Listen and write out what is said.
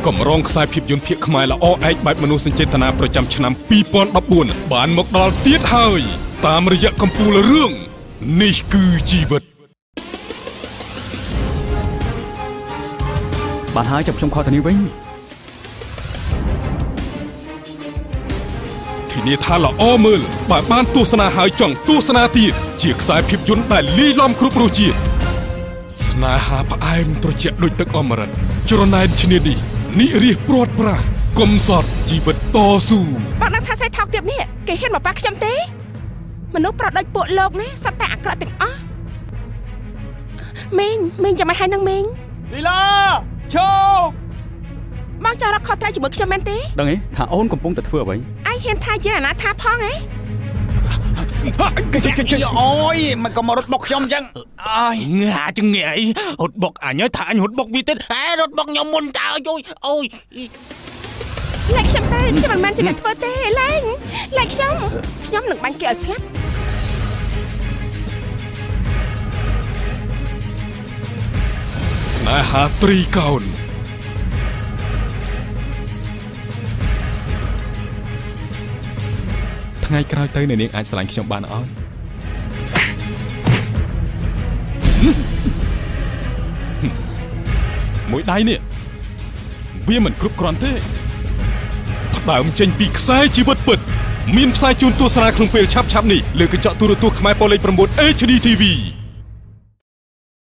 កម្រងខ្សែភាពយន្តភាគខ្មែរល្អឯកបែបមនោសញ្ចេតនាប្រចាំឆ្នាំ2014បានមកដល់ទៀតហើយតាមរយៈកំពូលរឿងនេះគឺជីវិតបានហើយចាប់ខ្ញុំខកទៅនេះវិញធានាថាល្អមើលបើបានទស្សនាហើយចង់ទស្សនាទៀតជាខ្សែភាពយន្តដែលលាយឡំគ្រប់រសជាតិស្នេហាផ្អែមត្រជាក់ដូចទឹកអមរិតច្រណែនឈ្នានីនិរិះព្រាត់ប្រាសកុំសត់ជីវិតតស៊ូបងដឹងថាស្រីថោកទាបនេះគេហ៊ានមកប៉ះខ្ញុំទេមនុស្សប្រដូចពួកលោកណាសត្វតែអាក្រក់ទាំងអស់មីងមីងចាំឲ្យហើយនឹងមីងលីឡាឈោបងចង់រកខុសត្រូវជាមួយខ្ញុំមែនទេដឹងទេថាអូនកំពុងតែធ្វើអ្វីឯងហ៊ានថាយើងអាណាថាផងហ៎អូយមិនក៏មករត់បុកខ្ញុំអញ្ចឹងអើយងាចងាយរត់បុកអញថាអញរត់បុកវាទៀតហេរត់បុកខ្ញុំមុនតើអូយអូយលែងខ្ញុំទៅខ្ញុំមិនមែនជាអ្នកធ្វើទេលែងលែងខ្ញុំខ្ញុំនឹងបាញ់គេឲ្យស្លាប់ស្នេហាត្រីកោណថ្ងៃក្រោយទៅអ្នកនាងអាចស្រឡាញ់ខ្ញុំបានអត់មួយដៃនេះវាមិនគ្រប់គ្រាន់ទេផ្ដើមចេញពីខ្សែជីវិតពិតមានផ្សាយជូនទស្សនាក្នុងពេលឆាប់ៗនេះលើកញ្ចក់ទូរទស្សន៍ខ្មែរប៉ូលេខ9 HD TV។